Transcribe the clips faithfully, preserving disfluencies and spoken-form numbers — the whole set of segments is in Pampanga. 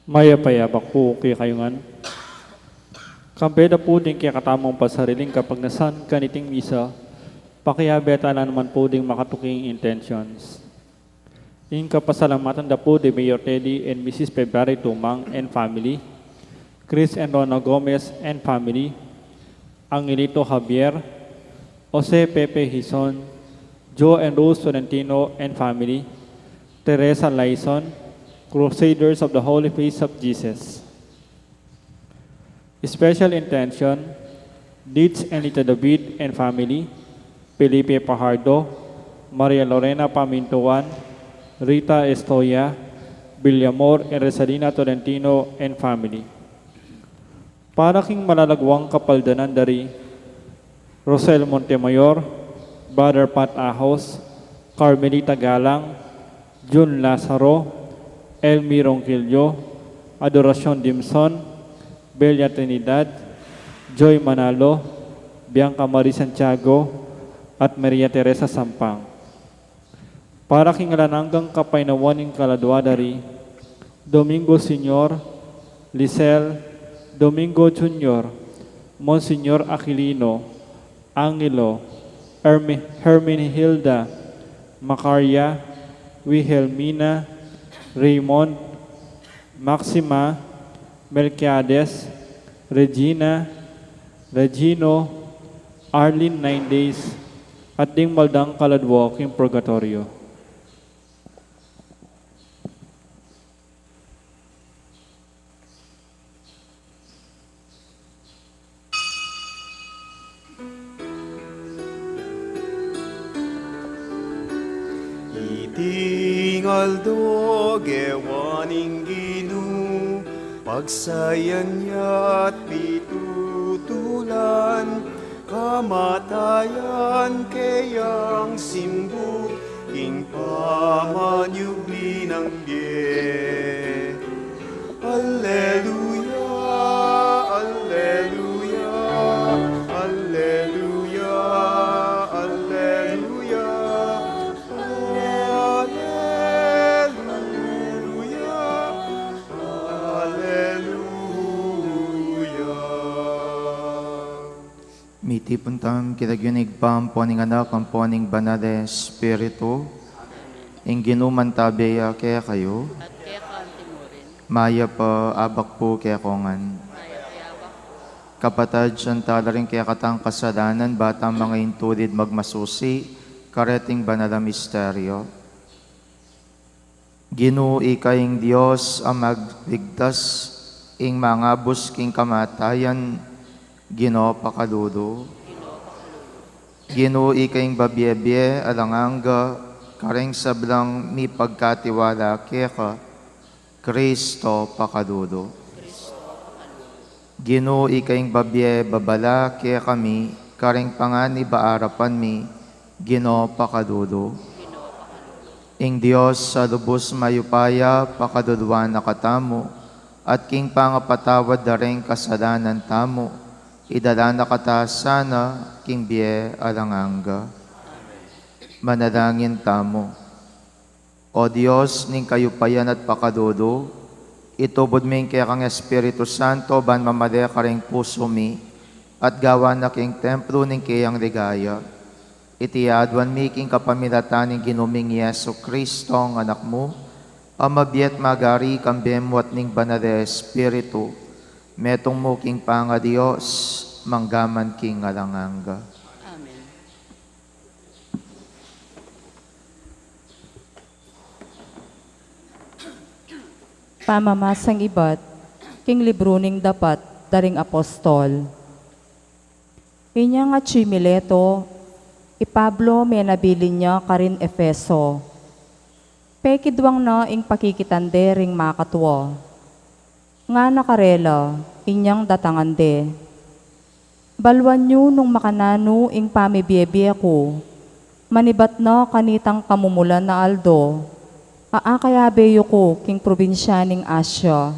Mayap a abak pu kekayu ngan. Kambe da pu ding kekatamung pasariling kapagnasan kaniting misa, pakiabe tala naman pu ding makatuking intentions. Ing kapasalamatan da pu di Mayor Teddy and Missus February Tumang and family, Chris and Rona Gomez and family, Angelito Javier, Jose Pepe Hizon, Joe and Rose Tolentino and family, Teresa Lyson, Crusaders of the Holy Face of Jesus. Special intention, Ditch and Lita David and family, Felipe Pajardo, Maria Lorena Pamintuan, Rita Estoya, Villamor and Rosalina Tolentino and family. Para king malalagwang kapaldanan dari Rosel Montemayor, Brother Pat Ahos, Carmelita Galang, Jun Lazaro, Elmi Ronquillo, Adoracion Dimson, Belia Trinidad, Joy Manalo, Bianca Marie Santiago, at Maria Teresa Sampang. Para king alang anggang kapaynawan ning kaladua dari Domingo Senior, Lisel, Domingo Junior, Monsignor Aquilino, Angelo, Hermi-, Herminihilda, Macaria, Wilhelmina, Raymond, Maxima, Melquiades, Regina, Regino, Arlene Nine Days, at ding maldang kaladua king purgatoryo. Iting aldo gewa ning Ginu, pagsayan ya't pitutulan, kamatayan keyang simbug, king pamanyubli nang bie. Alleluia, alleluia, alleluia, alleluia, alleluia, alleluia. Mitipun tamu king lagyu ning Ibpa, ampo ning Anak, ampo ning Banal a Espiritu. Ing Ginu mantabe ya kekayu. At keka antimurin. Mayap a abak pu kekongan. Mayap a abak. Kapatad, sisian tala ring kekatang kasalanan, ba tang mangintulid magmasusi kareting banal a misteryo. Ginu, ika ing Dios a magligtas, ing mangabus king kamatayan, Ginu, pakalulu. Ginu, ika ing babie-bie alang angga, kareng sablang mipagkatiwala keka, Kristo, pakalulu. Ginu, ika ing babie babala kekami, kareng panganib a arapan mi, Ginu, pakalulu. Ing Dios a lubus mayupaya, pakaluluan na katamu, at king pangapatawad da ring kasalanan tamu, idala na kata sana king bie alang angga. Manalangin tamu. O Dios, ning kayupayan at pakalulu, itubud me ing kekang Espiritu Santo ban mamale karing pusu mi, at gawan na king templo ning keyang ligaya. Iti aduan mi king kapamilatan ning Ginu ming Jesu Cristo, ing Anak mu, a mabie at magari kambe mu at ning Banal a Espiritu, metung mu king pangaDios, mangga man king alang angga. Amen. Pamamasang ibat king libru ning Dapat da ring Apostol. Inyang atyu i Mileto, i Pablo menabilin ya karin Efeso. Pekidwang na ing pakikitan de ring makatua. Ngana karela, inyang datangan de, "Baluan yu nung makananu ing pamibie-bie ku, manibat na kanitang kamumulan a aldo, a akayabe yu ku king probinsya ning Asia."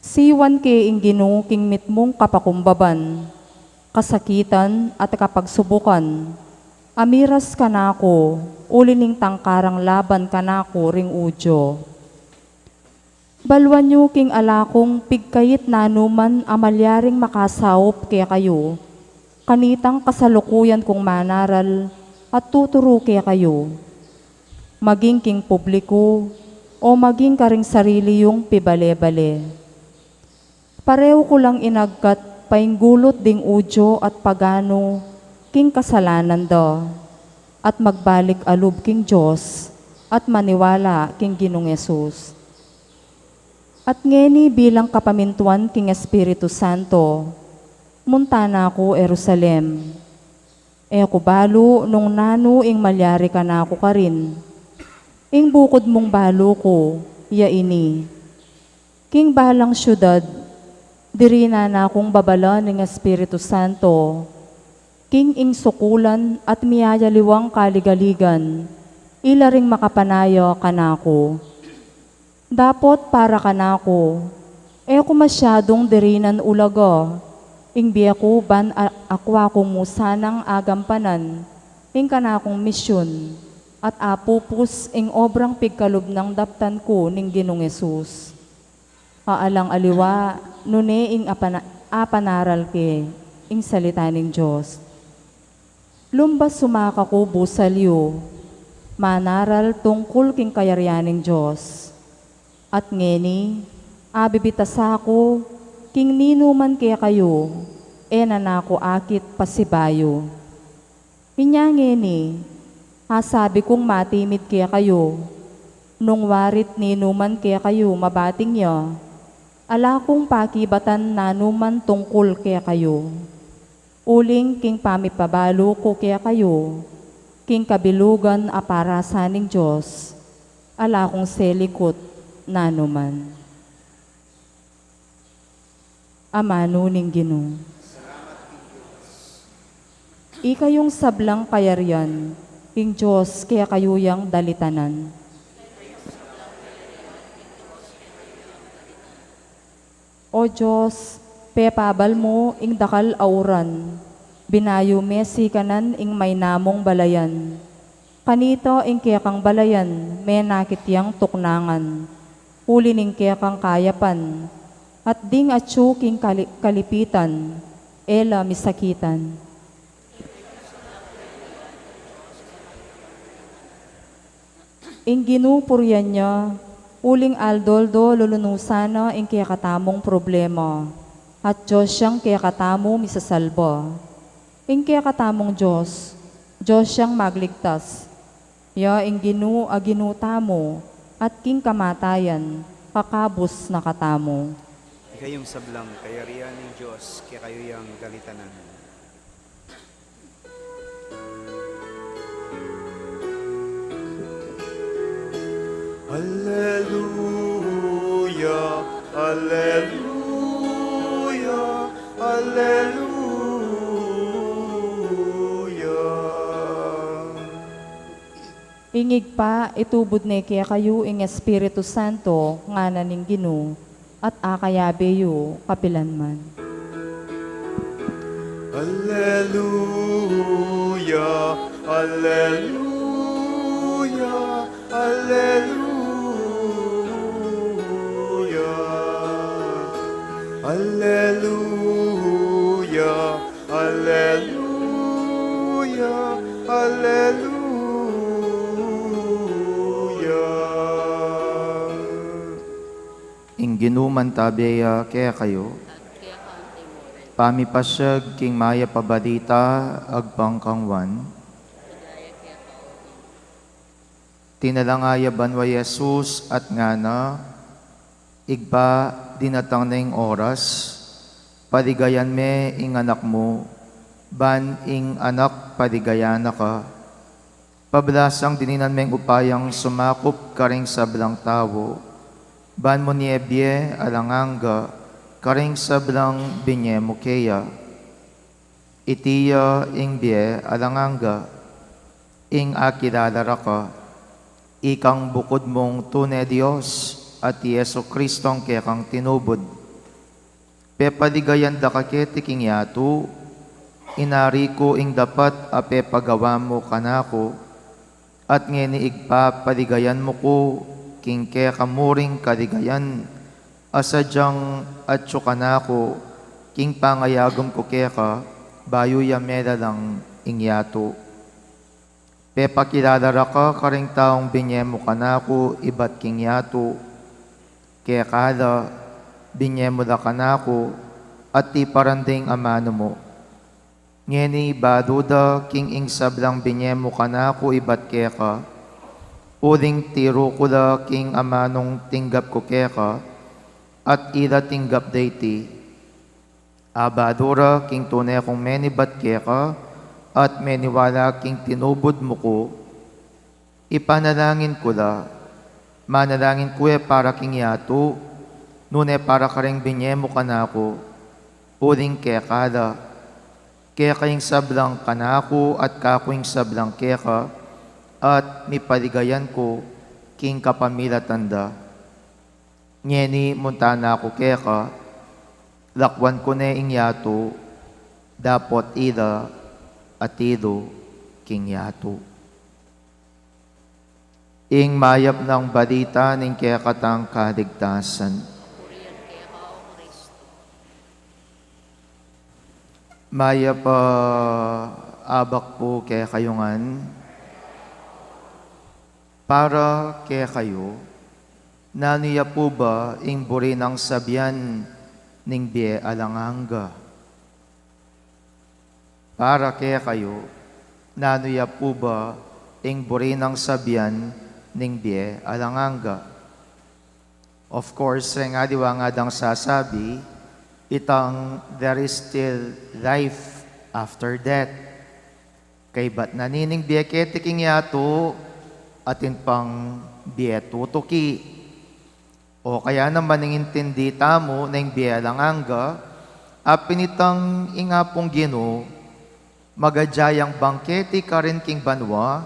Siwan ke ing Ginu king mitmung kapakumbaban, kasakitan at kapagsubukan, a miras kanaku, uli ning tangkarang laban kanaku ring Judio. Baluan yu king ala kung pigkait nanuman a malyaring makasaup kekayu, kanitang kasalukuyan kung manaral at tuturu kekayu, maging king publiku o maging karing sarili yung pibale-bale. Pareu ku lang inagkat painggulut ding Judio at paganu king kasalanan da, at magbalik alub king Dios at maniwala king Ginung Jesus. At ngeni bilang kapamintuan king Espiritu Santo, munta na ku Jerusalem. E ku balu nung nanu ing malyari kanaku karin. Ing bukud mung balu ku, ya ini. King balang syudad, dirinan na kung babala ning Espiritu Santo, king ing sukulan at miyayaliwang kaligaligan, ila ring makapanaya kanaku. Dapot para kanaku, e ku masyadung dirinan ulaga, ing bie ku ban a-, akwa ku mu sanang agampanan, ing kanakung misyun, at apupus ing obrang pigkalub nang daptan ku ning Ginung Jesus. Alang aliwa, nune ing apana-, apanaral ke, ing salita ning Dios. Lumba sumaka ku busal yu, manaral tungkul king kayarian ning Dios. At ngeni, abibitasa ku, king ninuman kekayu, e na naku akit pasibayu. Inya ngeni, asabi kung matimid kekayu, nung warit ninuman kekayu mabating ya, ala kung pakibatan nanuman tungkul kekayu. Uling king pamipabalu ku kekayu, king kabilugan a parasan ning Dios, ala kung selikut nanuman. Amanu ning Ginu. Ikayung sablang kayarian, ing Dios kekayu yang dalitanan. O Dios, pepabal mu ing dakal a uran, binayu me sikanan ing maina mung balayan. Kanita ing kekang balayan menakit yang tuknangan, uli ning kekang kayapan, at ding atyu king kali-, kalipitan, e la misakitan. Ing Ginu purian ya, uling aldo-aldo lulunusan na ing kekatamung problema, at Dios yang kekatamu misasalba. Ing kekatamung Dios, Dios yang magligtas. Ya ing Ginu a Ginu tamu, at king kamatayan, kakabus na katamu. Ikayung sablang kayarian ning Dios, kekayu yang dalitanan. Alleluia, alleluia, alleluia. Ing Ibpa, itubud ne kekayu ing Espiritu Santo, ngana ning Ginu, at akayabe yu kapilan man. Alleluia, alleluia, alleluia. Alleluia, alleluia, alleluia. Ing Ginu mantabe ya kekayu. Pamipasiag king Mayap a Balita agpang kang Juan. Tinalanga ya banua i Jesus at ngana, Ibpa, dinatang na ing oras, paligayan me ing anak mu, ban ing anak paligayan na ka. Pablasang dininan meng upayang sumakup karing sablang tau, ban munie bie alang angga karing sablang binie mu keya. Iti ya ing bie alang angga, ing akilala ra ka, ikang bukud mung tune Dios, at i Jesu Kristong kekang tinubud, Pepaligayan da ka keti king yatu, inari ku ing dapat a pepagawa mu kanaku, at ngeni Ibpa, paligayan mu ku king keka muring kaligayan, a sadyang atyu kanaku king pangayagum ku keka, bayu ya melalang ing yatu. Pepakilala ra ka karing taung binye mu kanaku ibat king yatu. Keka la, binye mu la kanaku, at tiparan ding amanu mu. Ngeni balu da king ing sablang binye mu kanaku ibat keka, uling tiru ku la king amanung tinggap ku keka, at ila tinggap da iti. Abalu ra king tune kung menibat keka, at meniwala king tinubud mu ku. Ipanalangin ku la, manalangin ku e para king yatu, nune para karing binye mu kanaku, uling keka la. Keka ing sablang kanaku at kaku ing sablang keka, at mipaligayan ku king kapamilatan da. Ngeni munta na ku keka, lakwan ku ne ing yatu, dapot ila atilu king yatu. Ing mayap nang balita ning kekatang kaligtasan. Mayap a abak pu kekayu ngan. Para kekayu, nanu ya pu ba ing buri nang sabian ning bie alang angga? Para kekayu, nanu ya pu ba ing buri nang sabian ning bie alang angga? Of course, reng aliwa ngadang sasabi, itang there is still life after death. Kaybat na nining bie keti king yatu, atin pang bie tutuki. O kaya naman ing intindi tamu na ing bie alang angga, apin itang ing Apung Ginu, magadya yang bangketi karin king banua,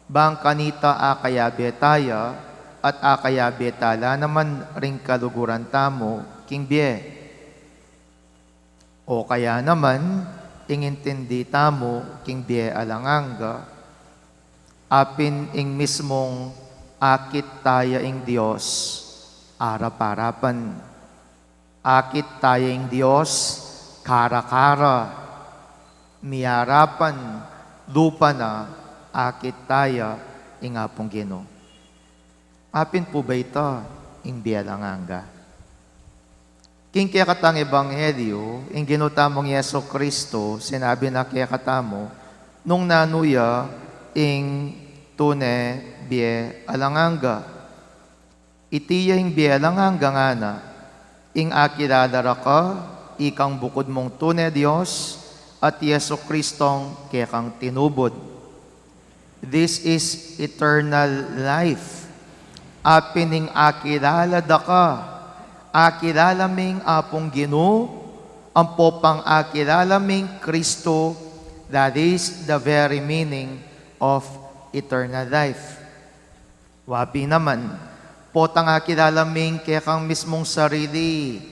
bang kanita akayabe taya, at akayabe tala naman ring kaluguran tamu king bie. O kaya naman, ing intindi tamu king bie alang angga, apin ing mismung akit taya ing Dios arap-arapan. Akit taya ing Dios kara-kara, miarapan lupa na akit taya ing Apung Ginu. Apin pu ba ita ing bie alang angga? King kekatang ebanghelyu, ing Ginu tamung Jesu Kristo, sinabi na kekatamu, nung nanu ya ing tune bie alang angga. Iti ya ing bie alang angga ngana, ing akilala ra ka, ikang bukud mung tune Dios, at Jesu Kristong kekang tinubud. This is eternal life. Apin ing akilala da ka, akilala ming Apung Ginu, ampo pang akilala ming Kristo, that is the very meaning of eternal life. Wa pin naman, potang akilala ming kekang mismung sarili,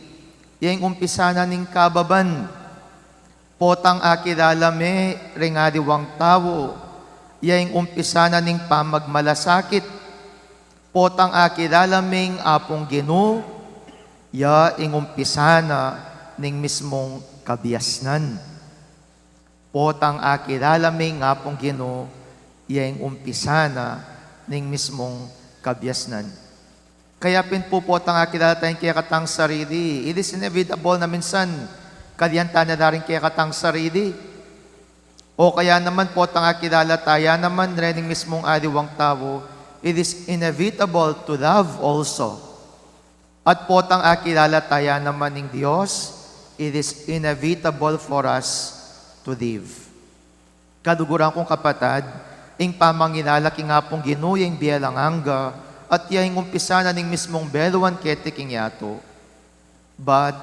ya ing umpisa na ning kababan. Potang akilala me ring aliwang tau, ya ing umpisa na ning pamagmalasakit. Potang akilala ming Apung Ginu, ya ing umpisa na ning mismung kabiasnan. Potang akilala ming Apung Ginu, ya ing umpisa na ning mismung kabiasnan. Kaya pin pu potang akilala taya ing kekatang sarili, it is inevitable na minsan, kalian tana la ring kekatang sarili. O kaya naman potang akilala taya naman reng mismung aliwang tau, it is inevitable to love also. At potang akilala taya naman ning Dios, it is inevitable for us to live. Kaluguran kung kapatad, ing pamangilala king Apung Ginu ya ing bie alang angga, at ya ing umpisa na ning mismung beluan keti king yatu. But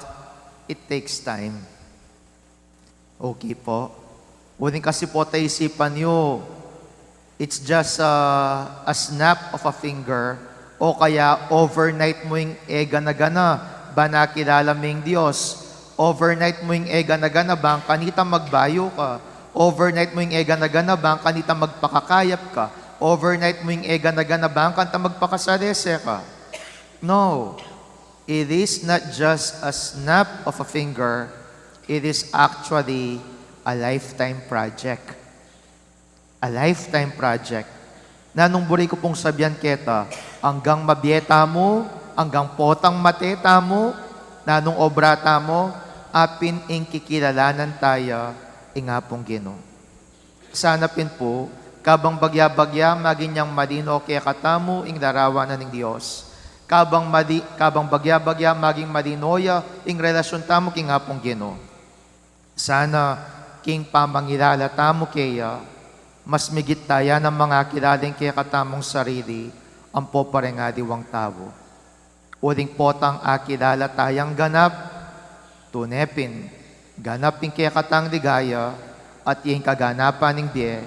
it takes time. Okay po. Uling kasi po taisipan yu, it's just a, a snap of a finger, o kaya overnight mu ing e gana-gana, ban akilala ming Dios. Overnight mu ing e gana-gana bang kanita magbayu ka. Overnight mu ing e gana-gana bang kanita magpakakayap ka. Overnight mu ing e gana-gana bang kanita magpakasarese ka. No. It is not just a snap of a finger. It is actually a lifetime project. A lifetime project. Nanung buri ku pung sabian keta, anggang mabie tamu, anggang potang mate tamu, nanung obra tamu, apin ing kikilalanan taya ing Apung Ginu. Sana pin pu, kabang bagya-bagya, maging yang malino kekatamu ing larawan na ning Dios. Kabang mali-, kabang bagya-bagya, maging malino ya ing relasyon tamu king Apung Ginu. Sana king pamangilala tamu keya, mas migit taya nang mangakilala ing kekatamung sarili, ampo pa ring aliwang tau. Uling potang akilala tayang ganap, tune pin, ganap ing kekatang ligaya, at ing kaganapan ning bie,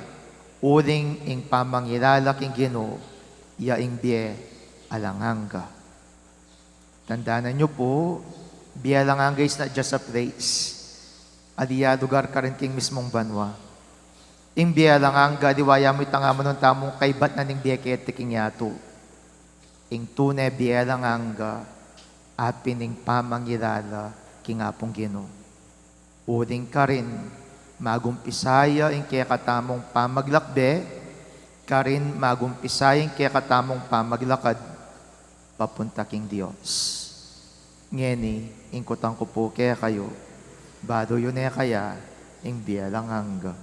uling ing pamangilala king Ginu, ya ing bie alang angga. Tandanan yu pu, bie alang angga is not just a place. Ali ya lugar karin king mismung banua. Ing bie alang angga, aliwa ya mu itang amanun tamung kaibat na ning bie keti king yatu. Ing tune bie alang angga, apin ing pamangilala king Apung Ginu. Uling karin, magumpisa ya ing kekatamung pamaglakbe, karin magumpisa ya ing kekatamung pamaglakad, papunta king Dios. Ngeni, ing kutang ku pu kekayu, balu yu ne kaya ing bie alang angga?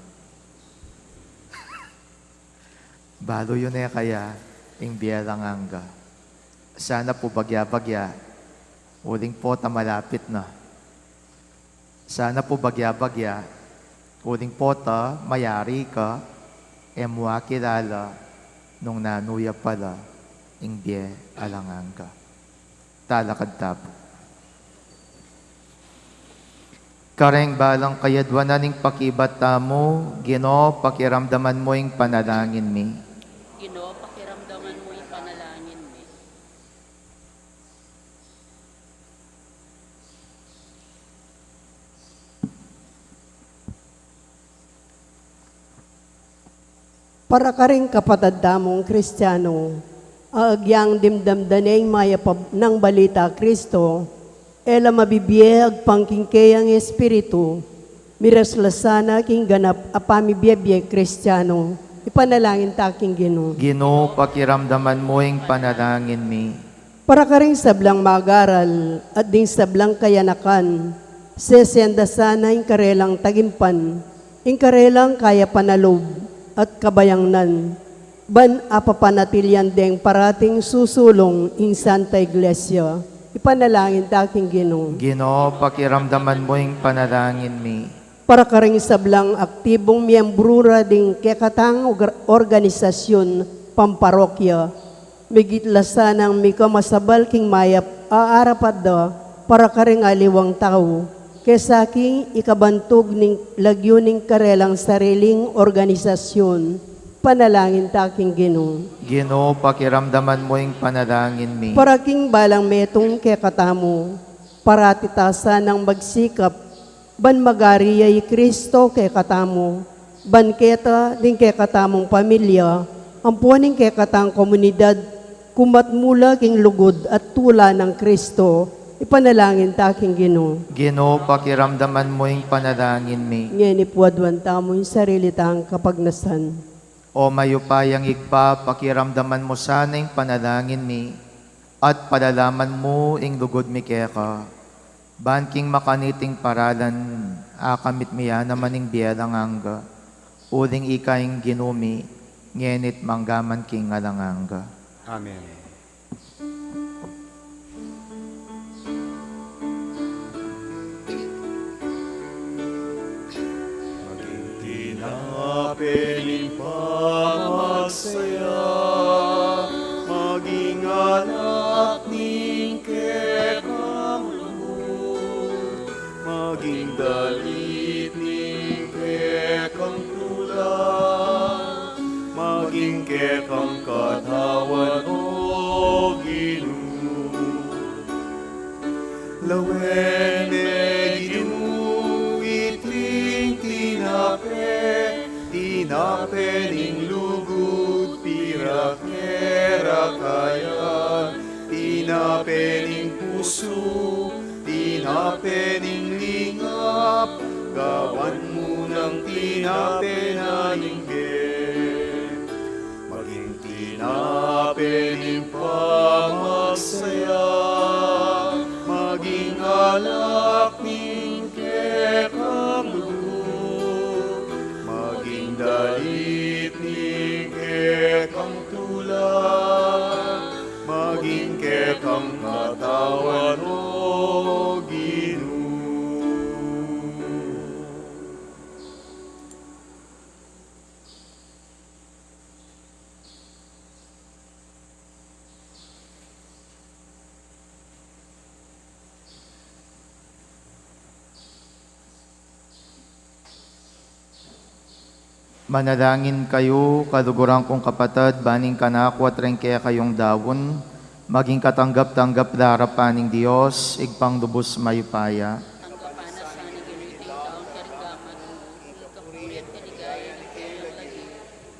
Balu yu ne kaya ing bie alang angga? Sana pu bagya-bagya, uling pota malapit na. Sana pu bagya-bagya, uling pota mayari ka, e mu akilala nung nanu ya pala ing bie alang angga. Talakad ta pu. Kareng balang kayadwanan ing pakibat tamu, Ginu, pakiramdaman mu ing panalangin mi. Ginu, pakiramdaman mu ing panalangin mi. Para karing kapatad tamung Kristiano, a agyang dimdam da ne ing mayap a, nang balita Kristo, e la mabibie agpang king keyang Espiritu, miras la sana king ganap a pamibie-bie Kristiano. Ipanalangin ta king Ginu. Ginu, pakiramdaman mu ing panalangin mi. Para karing sablang magaral at ding sablang kayanakan, sesenda sana ing karelang tagimpan, ing karelang kayapan a lub at kabayangnan, ban apapanatilian deng parating susulung ing Santa Iglesia. Ipanalangin ta king Ginu. Ginu, pakiramdaman mu ing panalangin mi. Para karing sablang aktibung miyembru ra ding kekatang orga-, organisasyun pamparokya, migit la sanang mika masabal king mayap a arapat da para karing aliwang tau, kesa king ikabantug ning lagyu ning karelang sariling organisasyun. Panalangin ta king Ginu. Ginu, pakiramdaman mu ing panalangin mi. Para king balang metung kekatamu, parati ta sanang magsikap ban magari ya i Kristo kekatamu, ban keta, ding kekatamung pamilya, ampo ning kekatang komunidad, kumat mu la king lugud at tula nang Kristo. Ipanalangin ta king Ginu. Ginu, pakiramdaman mu ing panalangin mi. Ngeni pu aduan tamu ing sarili tang kapagnasan. O mayupayang Ibpa, pakiramdaman mu sana ing panalangin mi, at palalaman mu ing lugud mi keka. Ban king makaniting paralan, akamit mi ya naman ing bie alang angga, uling ika ing Ginu mi, ngeni't manggaman king alang angga. Amen. Maging tinape ning pamagsaya, maging alak ning kekang lugud, maging dalit ning kekang tula, maging kekang katawan, O Ginu. Lawen me, Ginu, Tinape ning lugud, pira kera kayan, tinape ning pusu, tinape ning lingap, gawan mu nang tinape na ning bie. Maging tinape ning pamagsaya, maging alak ning kekang lugud, maging dalit ning kekang tula, maging kekang katawan, o Ginu. Manalangin kayu, kaluguran kung kapatad, ban ing kanaku at ring kekayung daun maging katanggap-tanggap la arapan ning Dios, Ibpang lubus mayupaya. Tanggapan na sa ning Ginu iting daun karing gamat mu, ing kapurian at kaligayan ning kayang lagyu,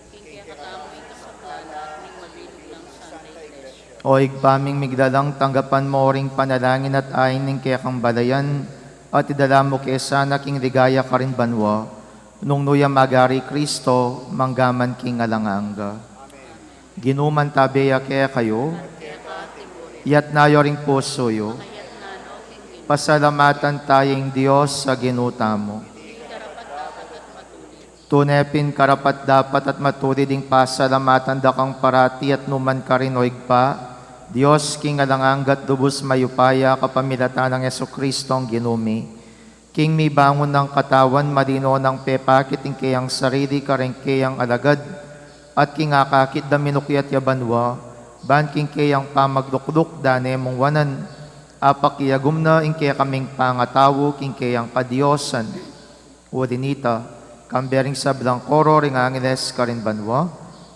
king kekatamu ing kasaplanan at ning mabilug nang Santa Iglesia. O Ibpa ming miglalang, tanggapan mu ring panalangin at ain ning kekang balayan, at idala mu ke sana king ligaya karin banua, nung nu yang mag-ari i Kristo, mangga man king alang angga. Ginu mantabe ya kekayu. Iyatas yu ring pusu yu. Pasalamatan taya ing Dios a Ginu tamu. Tune pin karapat-dapat at matulid ing pasalamatan da kang parati at nu man karin, o Ibpa, Dios king alang angga at lubus mayupaya, kapamilatan nang Jesucristo a Ginu mi. King mibangun nang katawan, malino nang pepakit ing keyang sarili kareng keyang alagad, at king akakit da minukyat ya banua, ban king keyang pamaglukluk da ne mung wanan, apakiagum na ing kekaming pangatau king keyang kadiosan. Uli nita, kambe ring sablang koro ring angeles karin banua,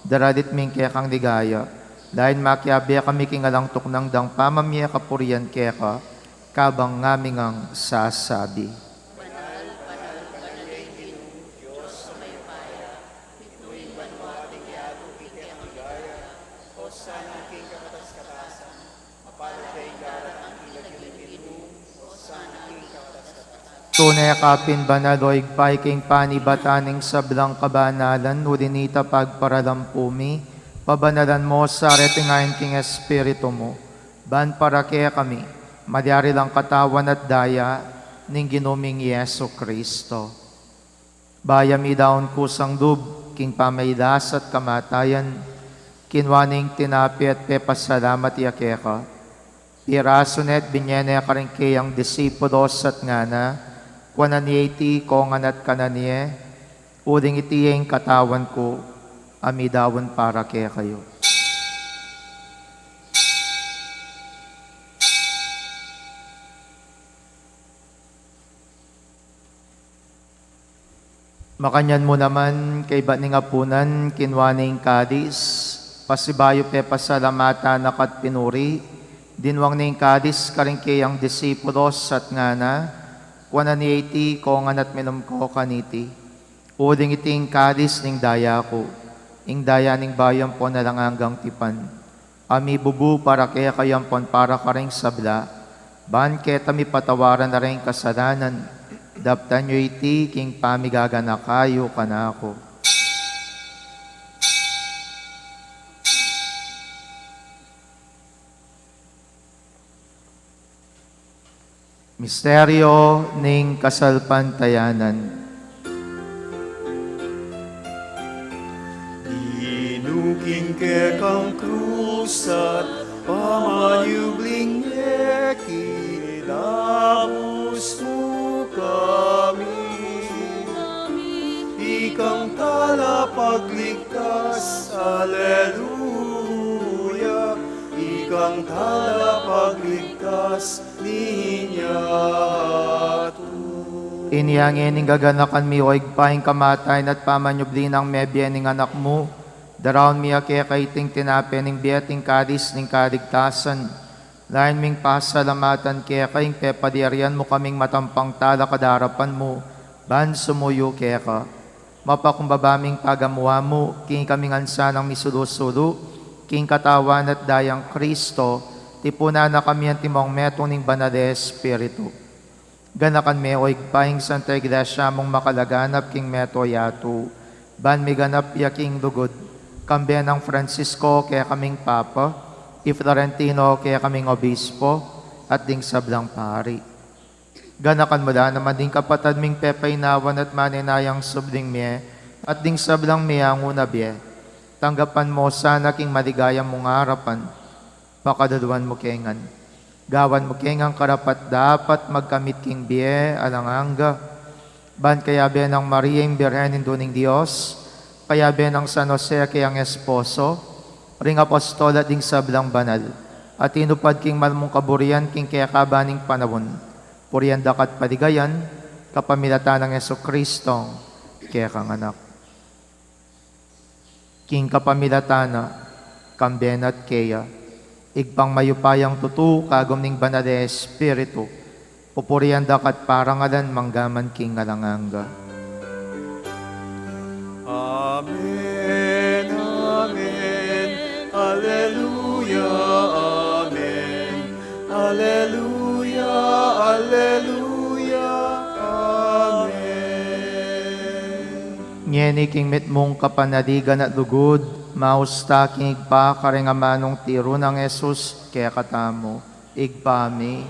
daralit mi ing kekang ligaya, lain makiabe kami king alang tuknang dang pamamie kapurian keka, kabang ngaming sasabi. Banal, banal, banal ya ing Ginu, Dios a mayupaya, mitmu ing banua at ing yatu king kekang ligaya, Hosana king kakatas-katasan, mapalad ya ing daratang king lagyu ning Ginu, Hosana king kakatas-katasan. Tune ka pin banal, o Ibpa, ika ing panibatan ning sablang kabanalan, uli nita pagparalampu mi, pabanalan mu sa reting ain king Espiritu mu, ban para kekami, malyari lang katawan at daya ning Ginu ming Jesucristo. Bayu mi daun kusang lub king pamailas at kamatayan, kinua ne ing tinape at pepasalamat ya keka, pirasu ne at binye ne karing keyang disipulos at ngana, kuanan ye iti, kongan at kanan ye, uling iti ya ing katawan ku, a midaun para kekayu. Makanyan mu naman, kaybat ning apunan, kinua ne ing kalis, pasibayu pepasalamatan na ka at pinuri, dinwang ne ing kalis karing keyang disipulos at ngana, kuanan ye iti, kongan at minum ko kaniti. Uling iti ing kalis ning daya ku, ing daya ning bayu ampon alang anggang tipan, a mibubu para kekayu ampon para karing sabla, ban keta mipatawaran la ring kasalanan. Daptan yu iti king pamigaganaka yu kanaku. Misteryo ning kasalpantayanan. King kekang krus at pamanyubling mekilabus mu kami. Ikang talapagligtas, aleluya. Ikang talapagligtas, Inya tu. Inya ngeni gaganakan mi, o Ibpa, ing kamatayan at pamanyubli nang mebie ning Anak mu, daraun mi keka iting tinape ning bie at ing kalis ning kaligtasan. Lain ming pasalamatan keka ing pepalyarian mu kaming matampang talakad king arapan mu, ban sumuyu keka. Mapakumbaba ming pagamu-amu king ikaming ansanang misulu-sulu king Katawan at Dayang Kristo, tipunan na kami antimong metung ning Banal a Espiritu. Ganakan me, o Ibpa, ing Santa Iglesia mung makalaganap king meto yatu, ban miganap ya king lugud, kambe nang Francisco kekaming Papa, i Florentino kekaming Obispo, at ding sablang pari. Ganakan mu la naman ding kapatad ming pepainawan at manenayang subling mie, at ding sablang meangu na bie. Tanggapan mu sana king maligaya mung arapan. Pakaluluan mu ke ngan. Gawan mu ke ngan karapat-dapat magkamit king bie alang angga. Ban kayabe nang Maria ing Birhen, Indu ning Dios, kayabe nang San Jose a keyang esposo, ring apostol at ding sablang banal a tinupad king mal mung kaburian king kekaban ning panaun, purian da ka at paligayan, kapamilatan nang Jesucristo, kekang Anak. King kapamilatan na, kambe na at keya, Ibpang mayupayang tutu, kagum ning Banal a Espiritu, pupurian da ka at parangalan manggaman king alang angga. Amen, amen, alleluia, amen, alleluia, alleluia, amen. Ngeni king mitmung kapanaligan at lugud, maus ta king Ibpa kareng amanung tiru nang Jesus kekatamu. Ibpa mi,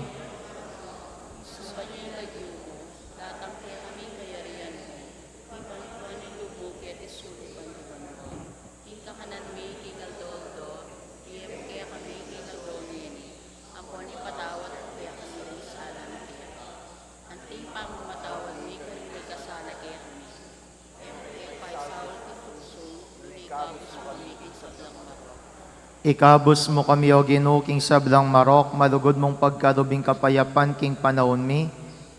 sumba ing lagyu mu, datang kekami ing kayarian mu, mipamintuan ing lub mu keti sulip anti banua. Ing kakanan mi king aldo-aldo, ibie mu kekami king aldo ngeni, ampon ipatawad mu kekami ring sala mi keka, anti ing pamamatawad mi karing mikasala kekami. E mu ke paisaul king tuksu, nune ikabus mu kami king sablang marok. Ikabus mu kami, O Ginu, king sablang marok, malugud mung pagkalub ing kapayapan king panaun mi,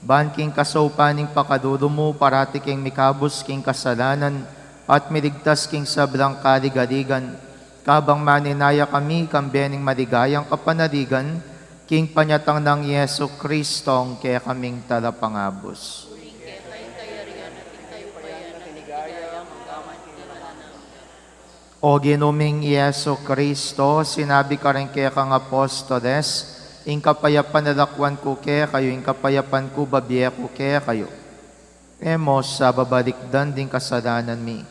ban king kasaupan ning pakalulu mu, parati keng mikabus king kasalanan, at miligtas king sablang kaligaligan, kabang manenaya kami kambe ning maligayang kapanaligan, king panyatang nang Jesucristong kekaming Talapangabus. Uling keka ing kayarian at ing kayupayan at ing ligaya manggaman king alang angga. O Ginu ming Jesucristo, sinabi mu kareng kekang apostoles, ing kapayapan lalakwan ku kekayu, ing kapayapan ku babie ku kekayu. E mu sa babalikdan ding kasalanan mi,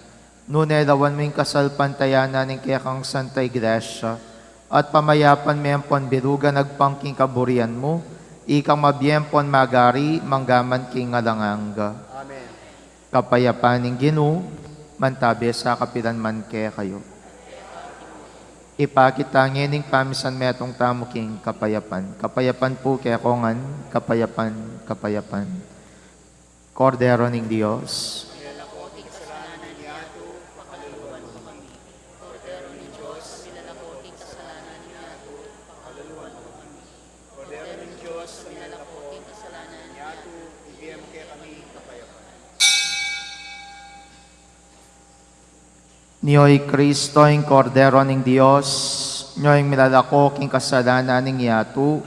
nune lawan mu ing kasalpantayanan ning kekang Santa Iglesia, at pamayapan me ampon bilugan agpang king kaburian mu, ikang mabie ampon magari manggaman king alang angga. Amen. Kapayapan ning Ginu mantabe sa kapilan man kekayu. Ipakit ta ngening pamisan metung tamu king kapayapan. Kapayapan pu kekongan, kapayapan, kapayapan. Kordero ning Dios. Milalako king kasalanan ning yatu, pakaluluan mu kami. Kordero ning Dios, milalako king kasalanan ning yatu, pakaluluan mu kami. Kordero ning Dios, milalako king kasalanan ning yatu, ibie mu kekami ing kapayapan. Nyo i Kristo, ing Kordero ning Dios, nyo ing milalako king kasalanan ning yatu,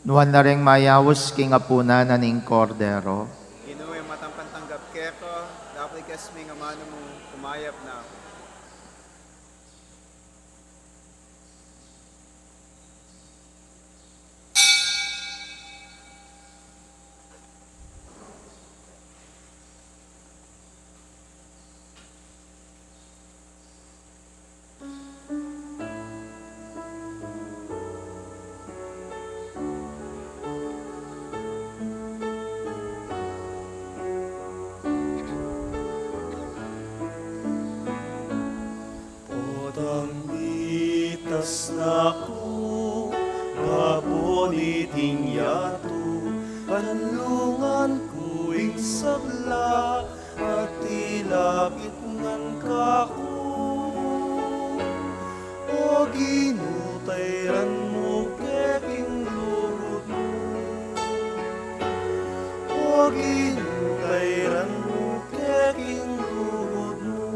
nuan la reng mayaus king apunan na ning Kordero. Ginu, e mu ampong tanggap keka, dapot ikas mu ing amanu mu, kumayap na. Potang mitas na ku, babon iting yatu, panlungan ku ing sabla, at ilapit ngan kaku. O Ginu, tairan mu ke king lugud mu. O Ginu, tairan mu ke king lugud mu.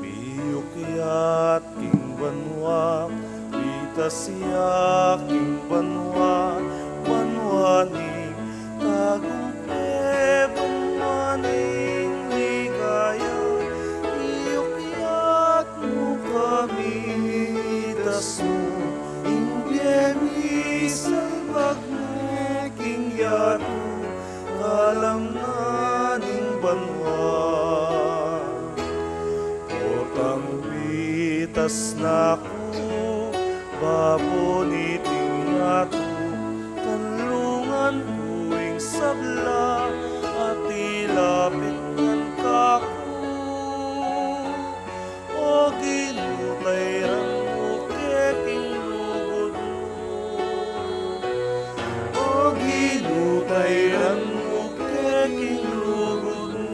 Miyukyat king banua, mitas ya king banua, banua ning tagumpay, banua ning banua. Potang pitas na ku babo niting yatu, kanlungan ku ing sabla at ilapit ngan kaku. O Ginu, tairan mu ke king lugud mu. O Ginu, tairan mu ke king lugud mu.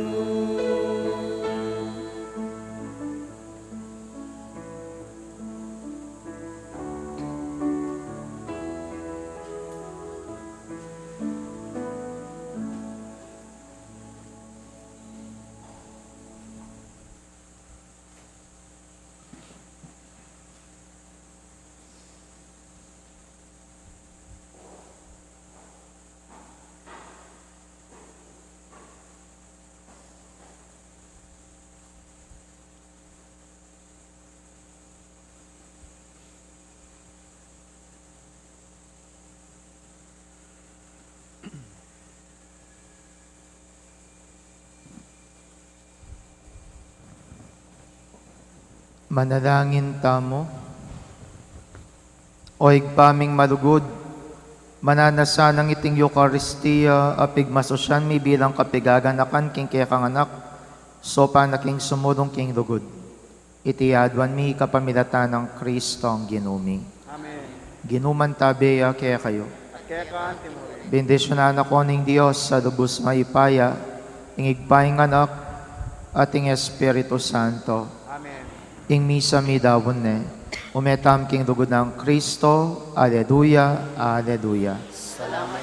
Manalangin tamu. O Ibpa ming malugud, mananu na sanang iting Eukaristia a pigmasusyan mi bilang kapigaganakan king kekang Anak, saupan na king sumulung king lugud. Iti aduan mi kapamilatan nang Kristong Ginu mi. Amen. Ing Ginu mantabe ya kekayu. At keka antimurin. Bendisyunan na kayu ning Dios a lubus mayupaya, ing Ibpa, ing Anak, at ing Espiritu Santo. Amen. Ing misa midaun ne. Ume tamu king lugud nang Kristo. Aleluya, aleluya. Salamat